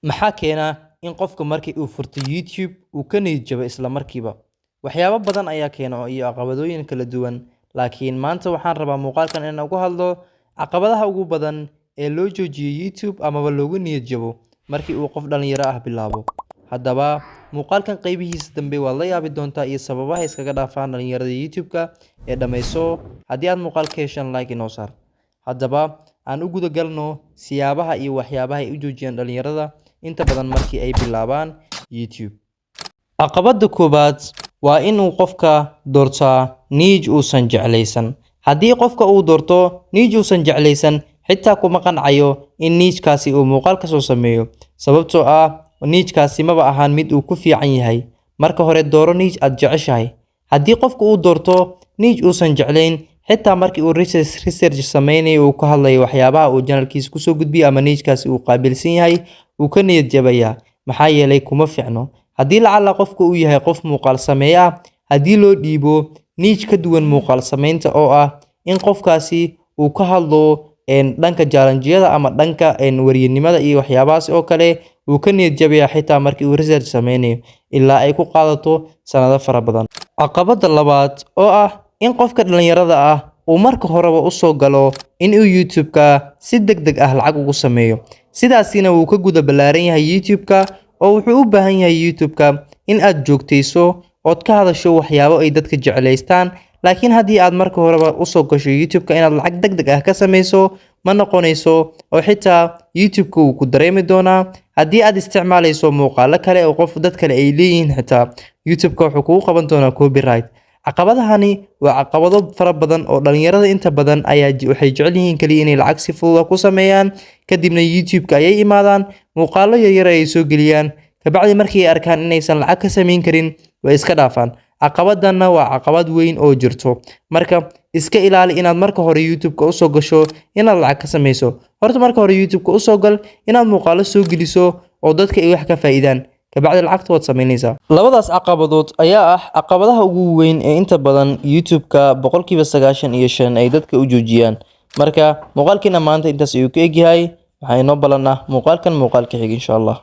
Maxaa keena in qofka markii uu furto YouTube uu ka niyad jabo isla markiiba? Waxyaabo badan ayaa keena iyo caqabadooyin kala duwan, laakiin maanta waxaan rabaa muuqaalkan inaan uga hadlo caqabadaha ugu badan ee loo joojiyo YouTube amaba loogu niyad jabo markii uu qof dhalinyaro ah bilaabo. Haddaba, muuqaalkan qaybihiisa dambe waad la yaabi doontaa iyo sababaha iskaga dhaafaan dhalinyarada YouTube-ka ee dhammayso. Haddii aad muuqaalka heshaan, like inoo saar. Haddaba, aan u guda galno siyaabaha iyo waxyaabaha ay u joojiyaan dhalinyarada inta badan markii ay bilaabaan YouTube. Caqabadda koowaad waa inuu qofka doortaa niche uusan jeclaysan. Haddii qofka uu doorto niche uusan jeclaysan, xitaa kuma qancayo in niche-kaasi uu muuqaal ka soo sameeyo, sababtoo ah niche-kaasi maba ahan mid uu ku fiican yahay. Marka hore dooro niche aad jeceshahay. Haddii qofka uu doorto niche uusan jeclayn, xitaa markii uu research sameynayo, uu ka hadlayo waxyaabaha uu channelkiisa kusoo gudbiyo ama niche-kaasi uu qaabilsan yahay, wuu ka niyad jabayaa, maxaa yeelay kuma fiicno. Haddii lacala qofka uu yahay qof muuqaal sameeye ah, haddii loo dhiibo niche ka duwan muuqaal sameynta, oo ah in qofkaasi uu ka hadlo dhanka challenge-yada ama dhanka wariyanimada iyo waxyaabahaas oo kale, wuu ka niyad jabayaa xitaa markii uu research sameynayo, ilaa ay ku qaadato sanado fara badan. Caqabadda labaad oo ah in qofka dhalinyarada ah uu marka horeba u soo galo in uu YouTube-ka si degdeg ah lacag ugu sameeyo. Sidaasina wuu ka guda ballaaran yahay YouTube-ka, oo wuxuu u baahan yahay YouTube-ka in aad joogtayso ood ka hadasho waxyaabo ay dadka jeclaystaan. Laakiin haddii aad marka horeba usoo gasho YouTube-ka inaad lacag degdeg ah ka sameyso, ma noqonayso, oo xitaa YouTube-ka wuu ku dareemi doonaa. Haddii aad isticmaalayso muuqaalo kale oo qof dad kale ay leeyihiin, xitaa YouTube-ka wuxuu kugu qaban doonaa copyright. Caqabadahani waa caqabado fara badan oo dhalinyarada inta badan ayaa waxay jecel yihiin kaliya inay lacag si fudud ku sameeyaan. Kadibna YouTube-ka ayay imaadaan, muuqaalo yaryar ayay soo geliyaan. Kabacdi markii ay arkaan inaysan lacag ka samayn karin, way iska dhaafaan. Caqabadanna waa caqabad weyn oo jirto. Marka iska ilaali inaad marka hore YouTube-ka usoo gasho inaad lacag ka sameyso. Horta marka hore YouTube-ka usoo gal inaad muuqaalo soo geliso oo dadka ay wax ka faa'iidaan. Kabacdi lacagta waad samaynaysaa. Labadaas caqabadood ayaa ah caqabadaha ugu weyn ee inta badan YouTube-ka 95% ay dadka u joojiyaan. Marka muuqaalkiina maanta intaas ayuu ku egyahay. Waxaa inoo ballan ah muuqaalkan muuqaalka xig, insha Allah.